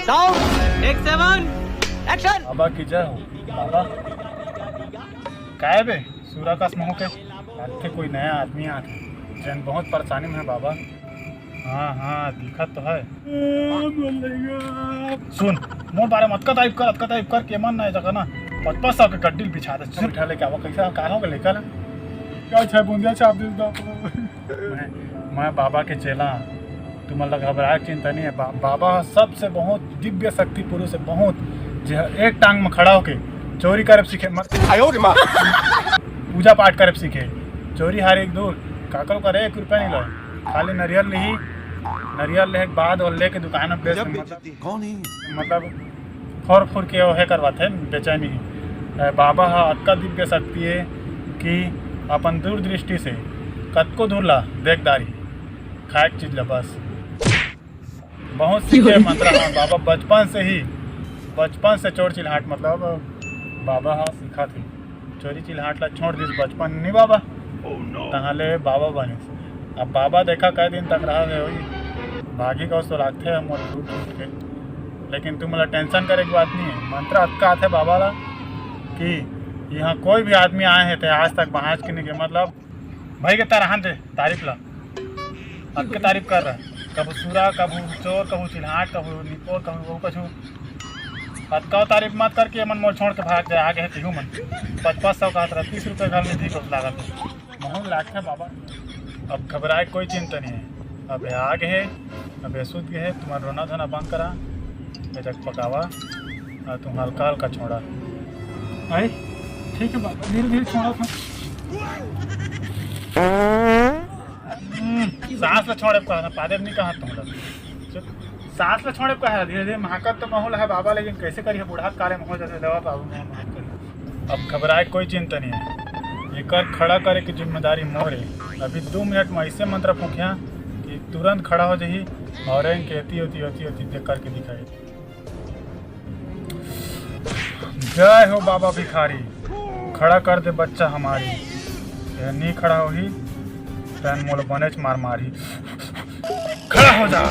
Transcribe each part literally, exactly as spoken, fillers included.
Sound, take seven, action। बाबा की जय हो। बाबा, काय बे, सूरा कस मुंह के? आथे कोई नया आदमी आथे, जन बहुत परेशानी में है बाबा। हाँ, हाँ, दिखत तो है। सुन, मोर बारे में अतका तारीफ कर, अतका तारीफ कर के मन ना जगह ना, पचपन सौ के गड्डी बिछा दे। सुन, उठा लेके आवा, कैसा कार हो गया लेकर? क्या छै बुंदिया छाप दे दो। मैं, मैं बाबा के चेला, तुमन ला घबराए के चिंता नहीं है। बा-, बाबा सबसे बहुत दिव्य शक्ति पुरुष है, बहुत जे एक टांग में खड़ा होके चोरी करे सीखे, मत आयो रे माँ। पूजा पाठ करे सीखे, चोरी हारी एक दूर, काकरो करे एक रुपया नहीं लो, खाली नरियल लिही, नरियल लेके बाद और लेके दुकान में बेच, मतलब, कौन है? मतलब फोर फोर के ओहे करवाथे बेचैनी। ए, बाबा ह अतका दिव्य शक्ति है कि अपन दूरदृष्टि से कतको दूर ला देख डारही, खाए के चीज ला बस। बहुत सीखे मंत्र ह बाबा बचपन से ही, बचपन से चोर चिल्हाट मतलब बाबा ह सिखाथे। चोरी चिल्हाट ला छोड़ दिस बचपन नी बाबा, तहाँ ले बाबा बनिस। अब बाबा देखा कै दिन तक रहा है वही भागी कस तो लागथे मोर टूट टूट के, लेकिन तुम ला टेंशन करे के बात नहीं है। मंत्र अतका आथे बाबा ला कि यहाँ कोई भी आदमी आए है ते आज तक बाँच के नहीं गए। मतलब भाई के तरह दे तारीफ ला, अतके तारीफ कर रहा, कभू सूरा, कभू चोर, कभू चिल्हाट, कभू निपोर, कभू वो कछु। अतका तारीफ मत करके मन मोल छोड़ के भाग जाए, आगे है तेहू मन। पचपन सौ का तीस रुपये घर में भी कुछ लागत है। महूँ लागथे बाबा, अब घबराए कोई चिंता नहीं है। अब ये आगे है, अब ये सुत गए है, तुम्हारा रोना धोना बंद करा, ये जग पकावा, और तुम हल्का हल्का छोड़ा। आई, ठीक है बाबा, धीरे धीरे छोड़ा था। हम्म, सांस ला छोड़े कहा था, पादे नहीं कहा तुम लोग। चुप। सांस ला छोड़े कहा, धीरे धीरे महाकत तो महूँ ला है बाबा, लेकिन कैसे करिए बूढ़ा काले महूँ जैसे दवा बाबू महूँ माफ करिए। अब घबराए कोई चिंता नहीं है, एकर खड़ा करे की जिम्मेदारी मोर है। अभी दो मिनट में ऐसे मंत्र फूंकिया कि तुरंत खड़ा हो जाही और इनके एती ओती ओती ओती देख करके दिखाई। जय हो बाबा भिखारी, खड़ा कर दे बच्चा हमारी। ये नहीं खड़ा होही, तैं मोला बनेच मार मारही। खड़ा हो जा।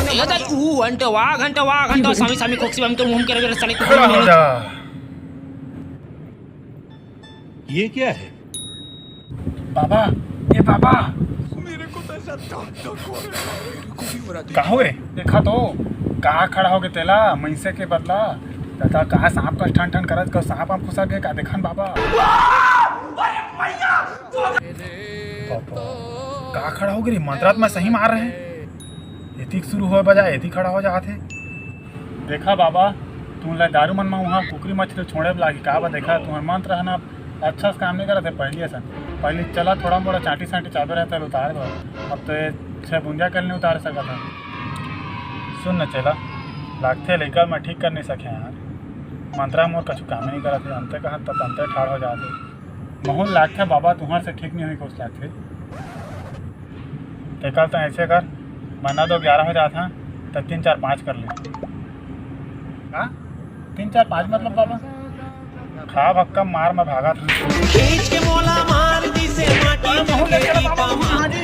ये तो ऊ घंटे वाह, घंटे वाह, घंटे स्वामी, स्वामी, खोक्सी, बम के मुंह के रगड़ साले खड़ा हो जा। ये क्या है? बाबा, ए बाबा। मेरे को तो ऐसा धक धक हो रहा है। का होए? देखा तो, का खड़ा होगे तेला, मइनसे के बदला। दादा, का सांप कस ठन ठन करत, का सांप हम खुसर गए, का देखन बाबा? बाबा, का खड़ा होगे रे? मंत्रात में सही मार रहे। एतिक शुरू होए बजाय एतिक खड़ा हो जात हे। देखा बाबा, तुमन ला दारू मन म उहाँ कुकरी मछली छोड़े बर लागही का बा? देखा, तुहर मंत्र ह ना अच्छा से काम नइ करत हे पहिली असन। पहिली चला थोड़ा मोड़ा चांटी सांटी चाबे रहता उतार दो, अब तो ये छह बुंदिया कल नहीं उतार सकत हे। सुन न चेला, लागथे लइका मैं ठीक कर नहीं सके यार, मंत्र मोर कछु काम नहीं करत हे, अंते कहत तब अंते ठाड़ हो जात हे। महूँ लागथे बाबा, तुहर से ठीक नहीं होई कुछ लागथे। तेकर तो ऐसे कर, महीना तो ग्यारह हो जात हा, तो तीन चार पाँच कर ले। का? तीन चार पाँच मतलब बाबा? खा भक्का मार में भागा था। खींच के मोला मार दिसे माटी महूँ में लेके खेली बाबा, महूँ कमाल। हाँ जी।